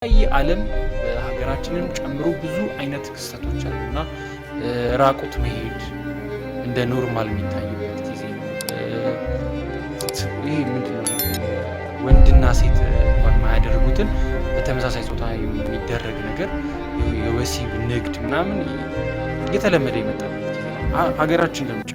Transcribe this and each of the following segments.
ዓለም ሀገራችንን ጨምሮ ብዙ አይነት ክስተቶች አሉ እና ራቁት መሄድ እንደ normal የሚታይበት ጊዜ ነው። ይሄ ምንድነው? ወንድና ሴት እንኳን የማያደርጉትን በተመሳሳይ ጾታ የሚደረግ ነገር፣ የወሲብ ንግድ ምናምን እየተለመደ የመጣበት ጊዜ ነው ሀገራችን ለምጭ።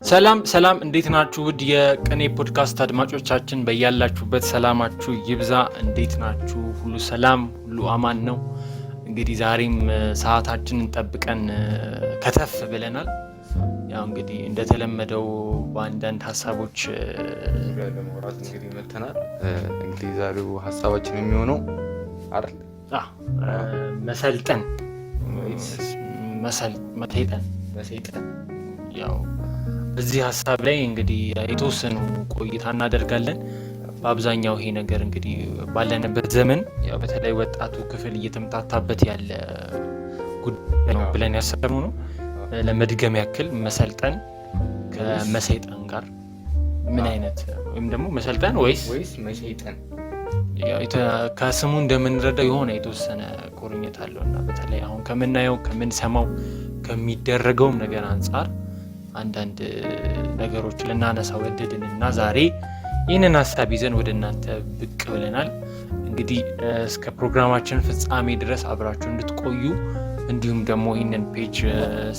ሰላም ሰላም፣ እንዴት ናችሁ? ውድ የቅኔ ፖድካስት አድማጮቻችን፣ በያላችሁበት ሰላማችሁ ይብዛ። እንዴት ናችሁ? ሁሉ ሰላም፣ ሁሉ አማን ነው። እንግዲህ ዛሬም ሰዓታችንን ጠብቀን ከተፍ ብለናል። ያው እንግዲህ እንደተለመደው በአንዳንድ ሀሳቦች ለማውራት እንግዲህ መተናል። እንግዲህ ዛሬው ሀሳባችን የሚሆነው አይደል መሰልጠን መሰይጠን መሰይጠን። ያው በዚህ ሀሳብ ላይ እንግዲህ የተወሰኑ ቆይታ እናደርጋለን። በአብዛኛው ይሄ ነገር እንግዲህ ባለንበት ዘመን ያው በተለይ ወጣቱ ክፍል እየተምታታበት ያለ ጉዳይ ነው ብለን ያሰብነው ነው። ለመድገም ያክል መሰልጠን ከመሰይጠን ጋር ምን አይነት ወይም ደግሞ መሰልጠን ወይስ ወይስ መሰይጠን? ከስሙ እንደምንረዳው የሆነ የተወሰነ ቁርኝት አለው እና በተለይ አሁን ከምናየው፣ ከምንሰማው፣ ከሚደረገውም ነገር አንጻር አንዳንድ ነገሮች ልናነሳ ወደድን እና ዛሬ ይህንን ሀሳብ ይዘን ወደ እናንተ ብቅ ብለናል። እንግዲህ እስከ ፕሮግራማችን ፍጻሜ ድረስ አብራችሁ እንድትቆዩ እንዲሁም ደግሞ ይህንን page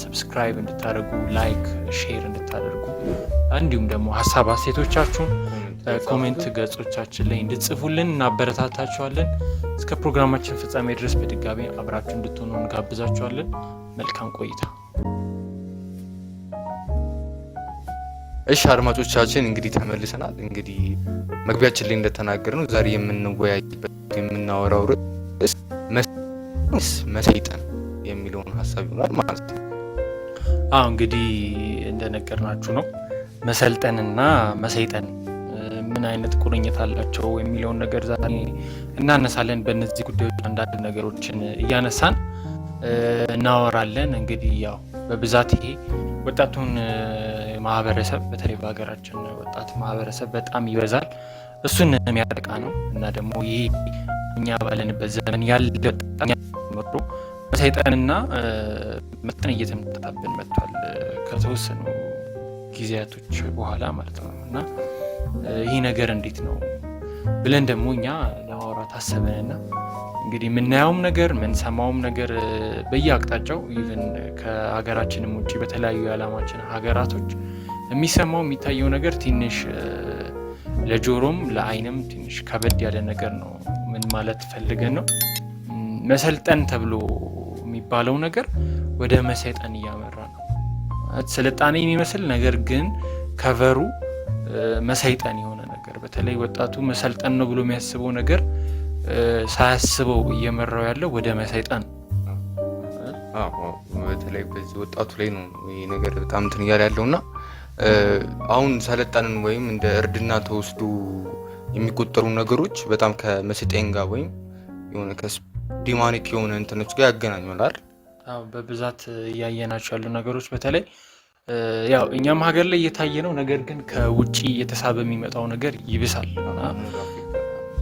subscribe እንድታደርጉ፣ like፣ share እንድታደርጉ እንዲሁም ደግሞ ሀሳብ አስተያየቶቻችሁን comment ገጾቻችን ላይ እንድትጽፉልን እናበረታታችኋለን። እስከ ፕሮግራማችን ፍጻሜ ድረስ በድጋሚ አብራችሁ እንድትሆኑ እንጋብዛችኋለን። መልካም ቆይታ። እሺ አድማጮቻችን፣ እንግዲህ ተመልሰናል። እንግዲህ መግቢያችን ላይ እንደተናገርነው ዛሬ የምንወያይበት የምናወራው ርዕስ መሰይጠን የሚለውን ሀሳብ ይሆናል ማለት ነው። አዎ፣ እንግዲህ እንደነገርናችሁ ነው፣ መሰልጠንና መሰይጠን ምን አይነት ቁርኝት አላቸው የሚለውን ነገር ዛሬ እናነሳለን። በእነዚህ ጉዳዮች አንዳንድ ነገሮችን እያነሳን እናወራለን። እንግዲህ ያው በብዛት ይሄ ወጣቱን ማህበረሰብ፣ በተለይ በሀገራችን ወጣት ማህበረሰብ በጣም ይበዛል። እሱን የሚያጠቃ ነው እና ደግሞ ይሄ እኛ ባለንበት ዘመን ያለ መሰይጠንና መጠን እየተመጣብን መጥቷል ከተወሰኑ ጊዜያቶች በኋላ ማለት ነው። እና ይህ ነገር እንዴት ነው ብለን ደግሞ እኛ ለማውራት አሰብንና እንግዲህ የምናየውም ነገር የምንሰማውም ነገር በየአቅጣጫው even ከሀገራችንም ውጭ በተለያዩ የዓለማችን ሀገራቶች የሚሰማው የሚታየው ነገር ትንሽ ለጆሮም ለዓይንም ትንሽ ከበድ ያለ ነገር ነው። ምን ማለት ፈልገን ነው? መሰልጠን ተብሎ የሚባለው ነገር ወደ መሰይጠን እያመራ ነው። ስልጣኔ የሚመስል ነገር ግን cover ኡ መሰይጠን የሆነ ነገር፣ በተለይ ወጣቱ መሰልጠን ነው ብሎ የሚያስበው ነገር ሳያስበው እየመራው ያለው ወደ መሰይጠን። በተለይ በዚህ ወጣቱ ላይ ነው ይህ ነገር በጣም እንትን እያለ ያለው እና አሁን ሰለጠንን ወይም እንደ እርድና ተወስዶ የሚቆጠሩ ነገሮች በጣም ከመሰይጠን ጋር ወይም የሆነ ከ demonic የሆነ እንትኖች ጋር ያገናኛል አይደል? አዎ፣ በብዛት እያየናቸው ያሉ ነገሮች በተለይ ያው እኛም ሀገር ላይ እየታየ ነው። ነገር ግን ከውጭ እየተሳበ የሚመጣው ነገር ይብሳል።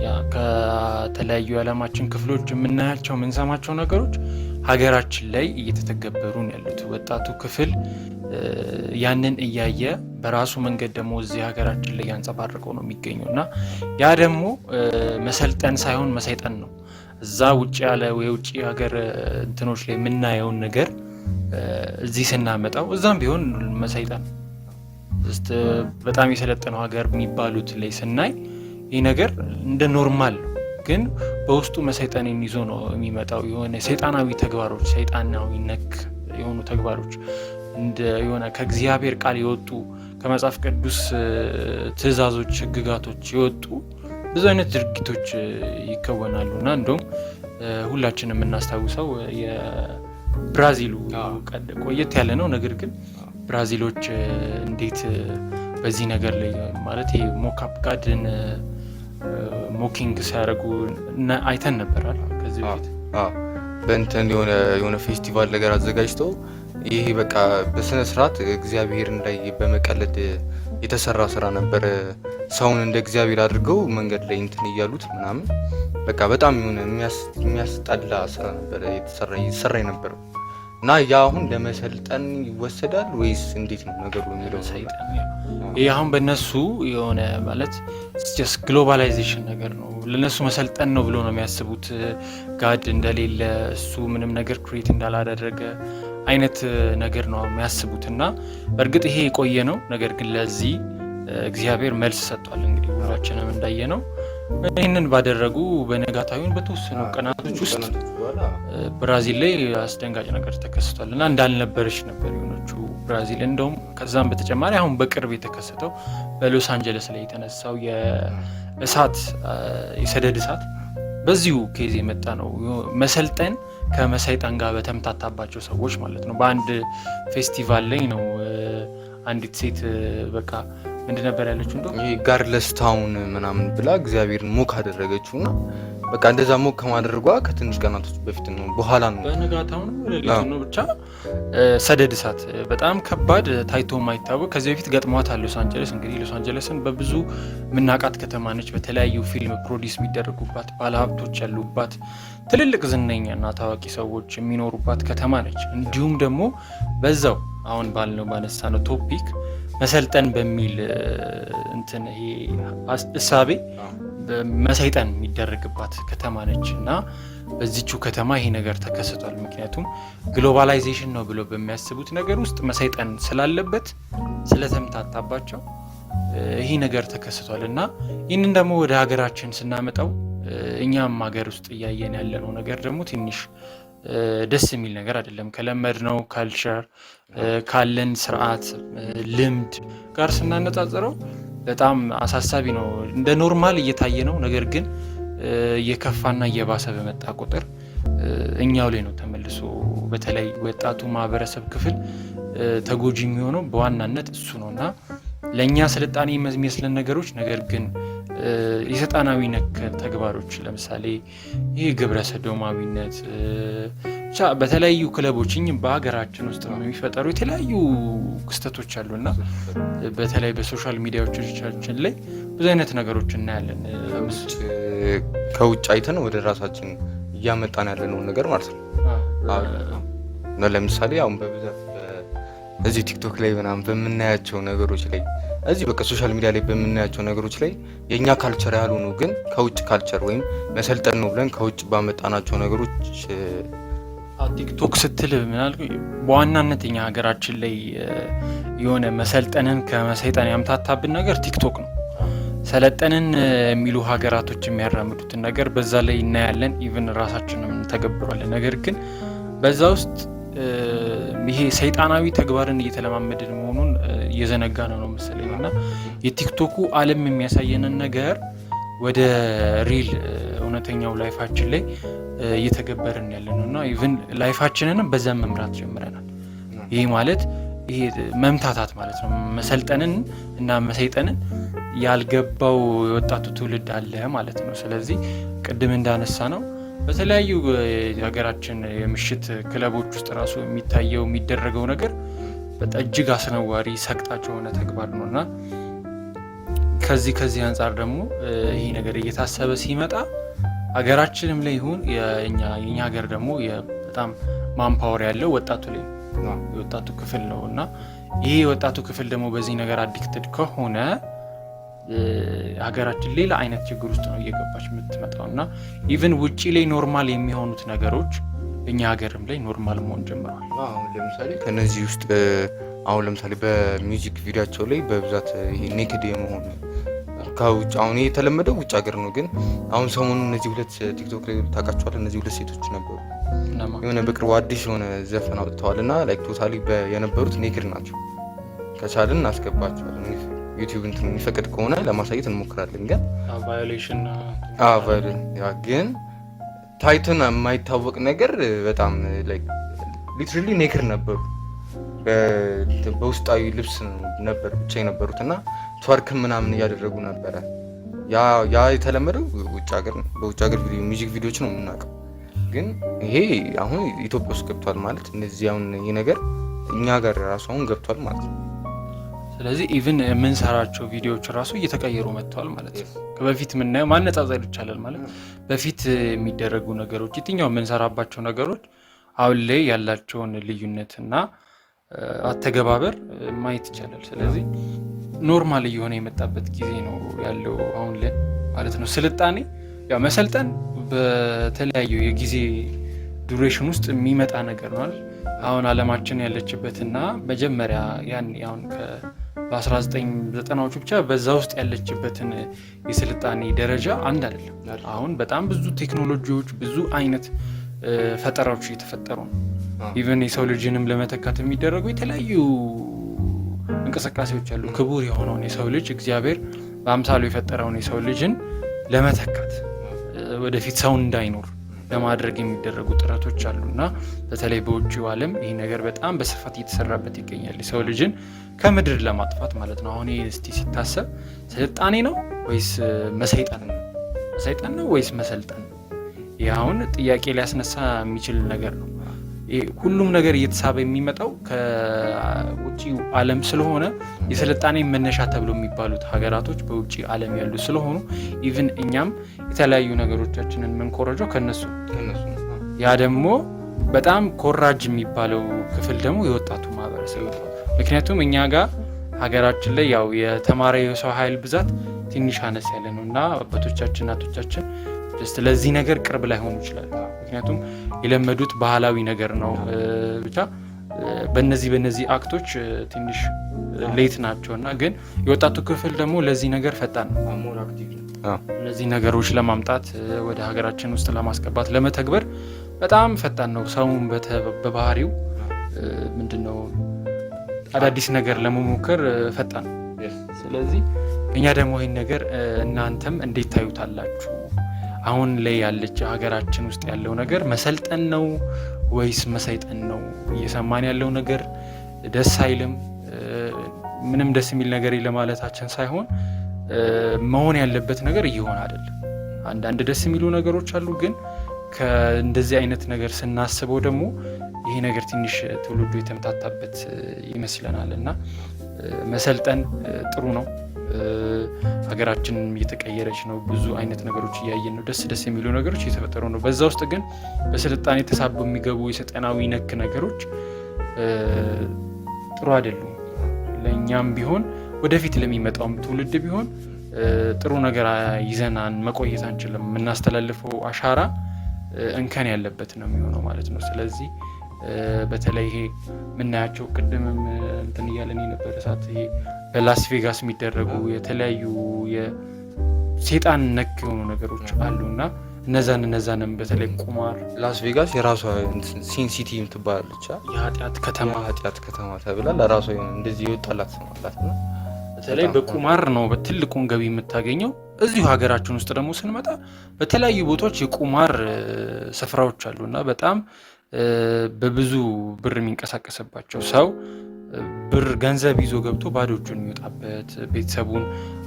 ያ ከተለያዩ የዓለማችን ክፍሎች የምናያቸው የምንሰማቸው ነገሮች ሀገራችን ላይ እየተተገበሩ ነው ያሉት። ወጣቱ ክፍል ያንን እያየ በራሱ መንገድ ደግሞ እዚህ ሀገራችን ላይ እያንጸባረቀው ነው የሚገኘው እና ያ ደግሞ መሰልጠን ሳይሆን መሰይጠን ነው። እዛ ውጭ ያለ የውጭ ሀገር እንትኖች ላይ የምናየውን ነገር እዚህ ስናመጣው እዛም ቢሆን መሰይጠን፣ በጣም የሰለጠነው ሀገር የሚባሉት ላይ ስናይ ይህ ነገር እንደ normal ነው፣ ግን በውስጡ መሰይጠንን ይዞ ነው የሚመጣው። የሆነ ሰይጣናዊ ተግባሮች፣ ሰይጣናዊ ነክ የሆኑ ተግባሮች፣ እንደ የሆነ ከእግዚአብሔር ቃል የወጡ፣ ከመጽሐፍ ቅዱስ ትእዛዞች፣ ህግጋቶች የወጡ ብዙ አይነት ድርጊቶች ይከወናሉ። እና እንደውም ሁላችንም የምናስታውሰው የብራዚሉ ቆየት ያለ ነው። ነገር ግን ብራዚሎች እንዴት በዚህ ነገር ላይ ማለት ይሄ mock up God ን mocking ሲያደርጉ አይተን ነበራል ከዚህ በፊት። በእንትን የሆነ ፌስቲቫል ነገር አዘጋጅተው ይሄ በቃ በስነ ስርዓት እግዚአብሔርን ላይ በመቀለድ የተሰራ ስራ ነበረ። ሰውን እንደ እግዚአብሔር አድርገው መንገድ ላይ እንትን እያሉት ምናምን በቃ በጣም የሆነ የሚያስጠላ ስራ ነበረ የተሰራ የነበረው። እና ያ አሁን ለመሰልጠን ይወሰዳል ወይስ እንዴት ነው ነገሩ የሚለው? ሰይጣን ይህ አሁን በእነሱ የሆነ ማለት just globalization ነገር ነው። ለእነሱ መሰልጠን ነው ብሎ ነው የሚያስቡት። God እንደሌለ፣ እሱ ምንም ነገር create እንዳላደረገ አይነት ነገር ነው የሚያስቡት። እና በእርግጥ ይሄ የቆየ ነው። ነገር ግን ለዚህ እግዚአብሔር መልስ ሰጥቷል። እንግዲህ ሁላችንም እንዳየነው ይህንን ባደረጉ በነጋታው በተወሰኑ ቀናቶች ውስጥ ብራዚል ላይ አስደንጋጭ ነገር ተከስቷል እና እንዳልነበረች ነበር የሆነችው ብራዚል። እንደውም ከዛም በተጨማሪ አሁን በቅርብ የተከሰተው በሎስ አንጀለስ ላይ የተነሳው የእሳት የሰደድ እሳት በዚሁ case የመጣ ነው። መሰልጠን ከመሰይጣን ጋር በተምታታባቸው ሰዎች ማለት ነው። በአንድ ፌስቲቫል ላይ ነው አንዲት ሴት በቃ ምንድን ነበር ያለችው? እንደው ይሄ godless town ምናምን ብላ እግዚአብሔርን mock አደረገችው እና በቃ እንደዛ mock ከማድረጓ ከትንሽ ቀናቶች በፊት ነው በኋላ ነው። በነጋታው ነው ሌሊቱ ነው ብቻ ሰደድ እሳት በጣም ከባድ ታይቶ የማይታወቅ ከዚህ በፊት ገጥሟታል ሎስ አንጀለስ። እንግዲህ ሎስ አንጀለስን በብዙ የምናውቃት ከተማ ነች። በተለያዩ ፊልም produce የሚደረጉባት፣ ባለሀብቶች ያሉባት፣ ትልልቅ ዝነኛ እና ታዋቂ ሰዎች የሚኖሩባት ከተማ ነች። እንዲሁም ደግሞ በዛው አሁን ባልነው ባነሳነው topic መሰልጠን በሚል እንትን ይሄ እሳቤ መሰይጠን የሚደረግባት ከተማ ነች እና በዚቹ ከተማ ይሄ ነገር ተከስቷል። ምክንያቱም globalization ነው ብሎ በሚያስቡት ነገር ውስጥ መሰይጠን ስላለበት ስለተምታታባቸው ይሄ ነገር ተከስቷል። እና ይህንን ደግሞ ወደ ሀገራችን ስናመጣው እኛም ሀገር ውስጥ እያየን ያለነው ነገር ደግሞ ትንሽ ደስ የሚል ነገር አይደለም። ከለመድነው culture ካለን ስርዓት ልምድ ጋር ስናነጻጽረው በጣም አሳሳቢ ነው። እንደ normal እየታየ ነው። ነገር ግን እየከፋና እየባሰ በመጣ ቁጥር እኛው ላይ ነው ተመልሶ በተለይ ወጣቱ ማህበረሰብ ክፍል ተጎጂ የሚሆነው በዋናነት እሱ ነው። እና ለእኛ ስልጣኔ የሚመስለን ነገሮች ነገር ግን የሰይጣናዊ ነክ ተግባሮች ለምሳሌ ይህ ግብረ ሰዶማዊነት ብቻ በተለያዩ ክለቦች በሀገራችን ውስጥ የሚፈጠሩ የተለያዩ ክስተቶች አሉ እና በተለይ በ social media ዎቻችን ላይ ብዙ አይነት ነገሮች እናያለን። ከውጭ አይተን ወደ ራሳችን እያመጣን ያለነውን ነገር ማለት ነው። ለምሳሌ አሁን በብዛት እዚህ ቲክቶክ ላይ ምናምን በምናያቸው ነገሮች ላይ፣ እዚህ በቃ social media ላይ በምናያቸው ነገሮች ላይ የእኛ culture ያልሆኑ ግን ከውጭ culture ወይም መሰልጠን ነው ብለን ከውጭ ባመጣናቸው ነገሮች። ቲክቶክ ስትል ምናል በዋናነት እኛ ሀገራችን ላይ የሆነ መሰልጠንን ከመሰይጠን ያምታታብን ነገር ቲክቶክ ነው። ሰለጠንን የሚሉ ሀገራቶች የሚያራምዱትን ነገር በዛ ላይ እናያለን። Even ራሳችንም እንተገብሯለን። ነገር ግን በዛ ውስጥ ይሄ ሰይጣናዊ ተግባርን እየተለማመድን መሆኑን እየዘነጋን ነው መሰለኝ። እና የቲክቶኩ ዓለም የሚያሳየንን ነገር ወደ real እውነተኛው life ኣችን ላይ እየተገበርን ያለ ነው እና even life ኣችንንም በዛም መምራት ጀምረናል። ይሄ ማለት ይሄ መምታታት ማለት ነው። መሰልጠንን እና መሰይጠንን ያልገባው የወጣቱ ትውልድ አለ ማለት ነው። ስለዚህ ቅድም እንዳነሳነው በተለያዩ የሀገራችን የምሽት ክለቦች ውስጥ ራሱ የሚታየው የሚደረገው ነገር በጣም እጅግ አስነዋሪ ሰቅጣጭ የሆነ ተግባር ነው። እና ከዚህ አንጻር ደግሞ ይሄ ነገር እየታሰበ ሲመጣ ሀገራችንም ላይ ይሁን የኛ ሀገር ደግሞ በጣም manpower ያለው ወጣቱ ላይ የወጣቱ ክፍል ነው። እና ይሄ የወጣቱ ክፍል ደግሞ በዚህ ነገር addicted ከሆነ ሀገራችን ሌላ አይነት ችግር ውስጥ ነው እየገባች የምትመጣው። እና even ውጪ ላይ normal የሚሆኑት ነገሮች እኛ ሀገርም ላይ normal መሆን ጀምረዋል። አሁን ለምሳሌ ከነዚህ ውስጥ አሁን ለምሳሌ በ music video ኣቸው ላይ በብዛት ይሄ naked የመሆን ከውጭ አሁን ይሄ የተለመደው ውጭ ሀገር ነው። ግን አሁን ሰሞኑን እነዚህ ሁለት ቲክቶክ ላይ ታውቃቸዋለህ፣ እነዚህ ሁለት ሴቶች ነበሩ። የሆነ በቅርቡ አዲስ የሆነ ዘፈን አውጥተዋል እና like totally የነበሩት naked ናቸው። ከቻልን እናስገባቸዋለን። ዩቲዩብ እንትን የሚፈቅድ ከሆነ ለማሳየት እንሞክራለን። ግን violation ግን ታይቶን የማይታወቅ ነገር በጣም literally naked ነበሩ። በውስጣዊ ልብስ ነበር ብቻ የነበሩት እና twerk ምናምን እያደረጉ ነበረ። ያ የተለመደው ውጭ ሀገር ነው። በውጭ ሀገር music video ዎች ነው የምናውቀው። ግን ይሄ አሁን ኢትዮጵያ ውስጥ ገብቷል ማለት እነዚህ አሁን ይሄ ነገር እኛ ጋር ራሱ አሁን ገብቷል ማለት ነው። ስለዚህ even የምንሰራቸው ቪዲዮዎች ራሱ እየተቀየሩ መጥተዋል ማለት ነው። ከበፊት የምናየው ማነጻጸር ይቻላል ማለት በፊት የሚደረጉ ነገሮች የትኛው የምንሰራባቸው ነገሮች አሁን ላይ ያላቸውን ልዩነትና አተገባበር ማየት ይቻላል። ስለዚህ normal እየሆነ የመጣበት ጊዜ ነው ያለው አሁን ላይ ማለት ነው። ስልጣኔ ያው መሰልጠን በተለያዩ የጊዜ duration ውስጥ የሚመጣ ነገር ነው አይደል? አሁን አለማችን ያለችበትና መጀመሪያ ያን አሁን በ1990ዎቹ ብቻ በዛ ውስጥ ያለችበትን የስልጣኔ ደረጃ አንድ አይደለም። አሁን በጣም ብዙ ቴክኖሎጂዎች፣ ብዙ አይነት ፈጠራዎች እየተፈጠሩ ነው። Even የሰው ልጅንም ለመተካት የሚደረጉ የተለያዩ እንቅስቃሴዎች አሉ። ክቡር የሆነውን የሰው ልጅ እግዚአብሔር በአምሳሉ የፈጠረውን የሰው ልጅን ለመተካት ወደፊት ሰው እንዳይኖር ለማድረግ የሚደረጉ ጥረቶች አሉ እና በተለይ በውጭው ዓለም ይህ ነገር በጣም በስፋት እየተሰራበት ይገኛል። የሰው ልጅን ከምድር ለማጥፋት ማለት ነው። አሁን ይህ እስቲ ሲታሰብ ስልጣኔ ነው ወይስ መሰይጠን ነው? መሰይጠን ነው ወይስ መሰልጠን ነው? ይህ አሁን ጥያቄ ሊያስነሳ የሚችል ነገር ነው። ሁሉም ነገር እየተሳበ የሚመጣው ከውጭ ዓለም ስለሆነ የስልጣኔ መነሻ ተብሎ የሚባሉት ሀገራቶች በውጭ ዓለም ያሉ ስለሆኑ even እኛም የተለያዩ ነገሮቻችንን የምንኮረጀው ከነሱ። ያ ደግሞ በጣም ኮራጅ የሚባለው ክፍል ደግሞ የወጣቱ ማህበረሰብ ነው። ምክንያቱም እኛ ጋር ሀገራችን ላይ ያው የተማረ የሰው ኃይል ብዛት ትንሽ አነስ ያለ ነው እና አባቶቻችን እናቶቻችን ለዚህ ነገር ቅርብ ላይሆኑ ይችላሉ። ምክንያቱም የለመዱት ባህላዊ ነገር ነው። ብቻ በነዚህ act ኦች ትንሽ late ናቸው እና ግን የወጣቱ ክፍል ደግሞ ለዚህ ነገር ፈጣን ነው። እነዚህ ነገሮች ለማምጣት ወደ ሀገራችን ውስጥ ለማስገባት ለመተግበር በጣም ፈጣን ነው። ሰውን በባህሪው ምንድነው አዳዲስ ነገር ለመሞከር ፈጣን ነው። ስለዚህ እኛ ደግሞ ይህን ነገር እናንተም እንዴት ታዩታላችሁ? አሁን ላይ ያለች ሀገራችን ውስጥ ያለው ነገር መሰልጠን ነው ወይስ መሰይጠን ነው? እየሰማን ያለው ነገር ደስ አይልም። ምንም ደስ የሚል ነገር የለም ማለታችን ሳይሆን መሆን ያለበት ነገር እየሆነ አይደለም። አንዳንድ ደስ የሚሉ ነገሮች አሉ፣ ግን ከእንደዚህ አይነት ነገር ስናስበው ደግሞ ይሄ ነገር ትንሽ ትውልዱ የተምታታበት ይመስለናል እና መሰልጠን ጥሩ ነው። ሀገራችንም እየተቀየረች ነው። ብዙ አይነት ነገሮች እያየን ነው። ደስ ደስ የሚሉ ነገሮች እየተፈጠሩ ነው። በዛ ውስጥ ግን በስልጣኔ ተሳበው የሚገቡ የሰይጣናዊ ነክ ነገሮች ጥሩ አይደሉም። ለእኛም ቢሆን ወደፊት ለሚመጣውም ትውልድ ቢሆን ጥሩ ነገር ይዘናን መቆየት አንችልም። የምናስተላልፈው አሻራ እንከን ያለበት ነው የሚሆነው ማለት ነው። ስለዚህ በተለይ ይሄ የምናያቸው ቅድምም እንትን እያለን የነበረ ሰዓት ይሄ በላስ ቬጋስ የሚደረጉ የተለያዩ የሴጣን ነክ የሆኑ ነገሮች አሉ እና እነዛንም በተለይ ቁማር ላስ ቬጋስ የራሷ Sin City የምትባላለች የኃጢአት ከተማ የኃጢአት ከተማ ተብላ ለራሷ የሆነ እንደዚህ የወጣላት ስም አላት እና በተለይ በቁማር ነው በትልቁን ገቢ የምታገኘው። እዚሁ ሀገራችን ውስጥ ደግሞ ስንመጣ በተለያዩ ቦታዎች የቁማር ስፍራዎች አሉ እና በጣም በብዙ ብር የሚንቀሳቀስባቸው ሰው ብር ገንዘብ ይዞ ገብቶ ባዶ እጁን የሚወጣበት፣ ቤተሰቡን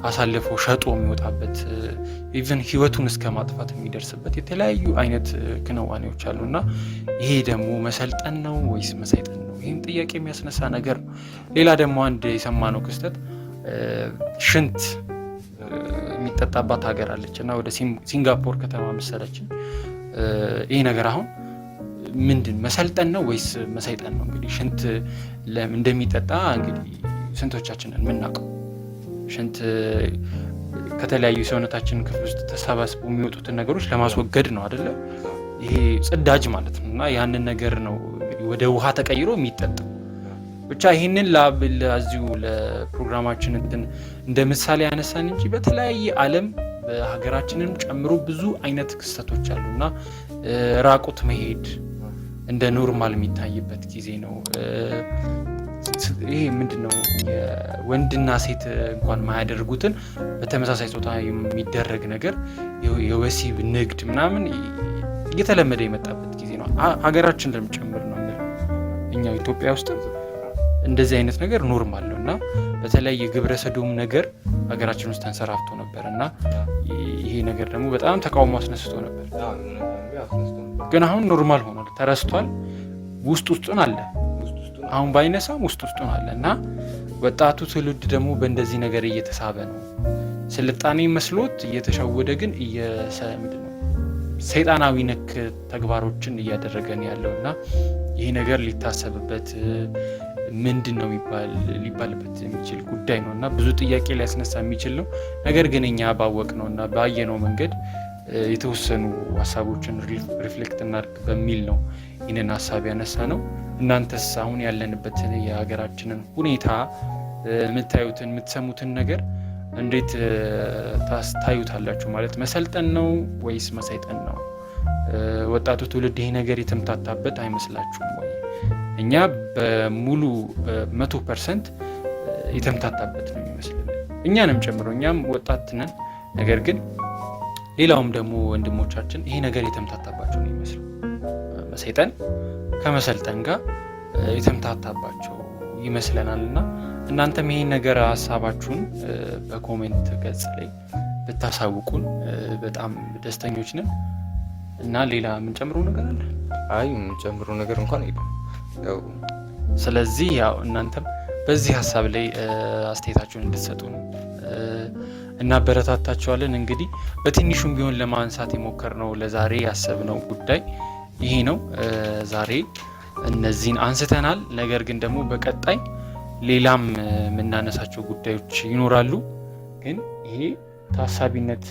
አሳልፎ ሸጦ የሚወጣበት፣ even ህይወቱን እስከ ማጥፋት የሚደርስበት የተለያዩ አይነት ክንዋኔዎች አሉ እና ይሄ ደግሞ መሰልጠን ነው ወይስ መሰይጠን ነው? ይህም ጥያቄ የሚያስነሳ ነገር ነው። ሌላ ደግሞ አንድ የሰማነው ክስተት ሽንት የሚጠጣባት ሀገር አለች እና ወደ ሲንጋፖር ከተማ መሰለችኝ። ይሄ ነገር አሁን ምንድን መሰልጠን ነው ወይስ መሰይጠን ነው? እንግዲህ ሽንት እንደሚጠጣ እንግዲህ ስንቶቻችንን የምናውቀው? ሽንት ከተለያዩ የሰውነታችን ክፍል ውስጥ ተሰባስቦ የሚወጡትን ነገሮች ለማስወገድ ነው አይደለ? ይሄ ጽዳጅ ማለት ነው እና ያንን ነገር ነው እንግዲህ ወደ ውሃ ተቀይሮ የሚጠጣው። ብቻ ይሄንን ለዚሁ ለፕሮግራማችን እንትን እንደ ምሳሌ ያነሳን እንጂ በተለያየ ዓለም በሀገራችንም ጨምሮ ብዙ አይነት ክስተቶች አሉና ራቁት መሄድ እንደ normal የሚታይበት ጊዜ ነው። ይሄ ምንድነው ወንድና ሴት እንኳን የማያደርጉትን በተመሳሳይ ጾታ የሚደረግ ነገር የወሲብ ንግድ ምናምን እየተለመደ የመጣበት ጊዜ ነው። ሀገራችን ጭምር ነው የምልህ። እኛው ኢትዮጵያ ውስጥ እንደዚህ አይነት ነገር normal ነው እና በተለይ የግብረ ሰዶም ነገር ሀገራችን ውስጥ ተንሰራፍቶ ነበር እና ይሄ ነገር ደግሞ በጣም ተቃውሞ አስነስቶ ነበር። ግን አሁን normal ሆኗል፣ ተረስቷል። ውስጥ ውስጡን አለ፣ አሁን ባይነሳም ውስጥ ውስጡን አለ እና ወጣቱ ትውልድ ደግሞ በእንደዚህ ነገር እየተሳበ ነው። ስልጣኔ መስሎት እየተሸወደ ግን ምንድን ነው ሰይጣናዊ ነክ ተግባሮችን እያደረገ ነው ያለው። እና ይህ ነገር ሊታሰብበት፣ ምንድን ነው ሊባልበት የሚችል ጉዳይ ነው እና ብዙ ጥያቄ ሊያስነሳ የሚችል ነው። ነገር ግን እኛ ባወቅነው እና ባየነው መንገድ የተወሰኑ ሀሳቦችን reflect እናድርግ በሚል ነው ይህንን ሀሳብ ያነሳነው። እናንተስ አሁን ያለንበትን የሀገራችንን ሁኔታ፣ የምታዩትን የምትሰሙትን ነገር እንዴት ታዩታላችሁ? ማለት መሰልጠን ነው ወይስ መሰይጠን ነው? ወጣቱ ትውልድ ይሄ ነገር የተምታታበት አይመስላችሁም ወይ? እኛ በሙሉ 100% የተምታታበት ነው የሚመስለን፣ እኛንም ጨምሮ፣ እኛም ወጣት ነን። ነገር ግን ሌላውም ደግሞ ወንድሞቻችን ይሄ ነገር የተምታታባቸው ነው የሚመስለው። መሰይጠን ከመሰልጠን ጋር የተምታታባቸው ይመስለናል። እና እናንተም ይሄን ነገር ሀሳባችሁን በ comment ገጽ ላይ ብታሳውቁን በጣም ደስተኞች ነን። እና ሌላ የምንጨምረው ነገር አለ? አይ፣ የምንጨምረው ነገር እንኳን የለም። ያው ስለዚህ ያው እናንተም በዚህ ሀሳብ ላይ አስተያየታችሁን እንድትሰጡን እናበረታታችኋለን። እንግዲህ በትንሹም ቢሆን ለማንሳት የሞከርነው፣ ለዛሬ ያሰብነው ጉዳይ ይሄ ነው። ዛሬ እነዚህን አንስተናል። ነገር ግን ደግሞ በቀጣይ ሌላም የምናነሳቸው ጉዳዮች ይኖራሉ። ግን ይሄ ታሳቢነት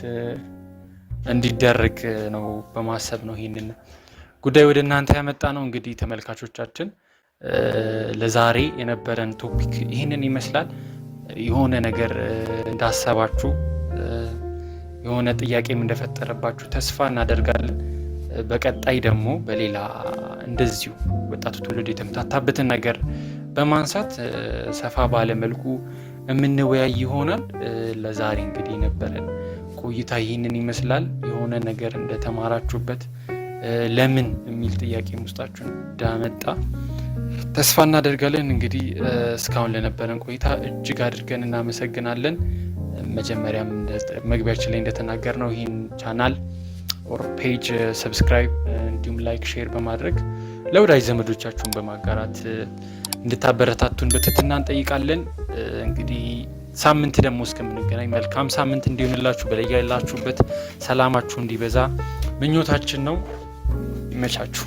እንዲደረግ ነው በማሰብ ነው ይሄንን ጉዳይ ወደ እናንተ ያመጣነው። እንግዲህ ተመልካቾቻችን፣ ለዛሬ የነበረን topic ይህንን ይመስላል። የሆነ ነገር እንዳሰባችሁ፣ የሆነ ጥያቄም እንደፈጠረባችሁ ተስፋ እናደርጋለን። በቀጣይ ደግሞ በሌላ እንደዚሁ ወጣቱ ትውልድ የተምታታበትን ነገር በማንሳት ሰፋ ባለ መልኩ የምንወያይ ይሆናል። ለዛሬ እንግዲህ የነበረን ቆይታ ይህንን ይመስላል። የሆነ ነገር እንደተማራችሁበት፣ ለምን የሚል ጥያቄ ውስጣችሁን እንዳመጣ ተስፋ እናደርጋለን። እንግዲህ እስካሁን ለነበረን ቆይታ እጅግ አድርገን እናመሰግናለን። መጀመሪያም መግቢያችን ላይ እንደተናገርነው ይህን channel or page subscribe እንዲሁም like፣ share በማድረግ ለወዳጅ ዘመዶቻችሁን በማጋራት እንድታበረታቱን በትህትና እንጠይቃለን። እንግዲህ ሳምንት ደግሞ እስከምንገናኝ መልካም ሳምንት እንዲሆንላችሁ፣ በያላችሁበት ሰላማችሁ እንዲበዛ ምኞታችን ነው። ይመቻችሁ።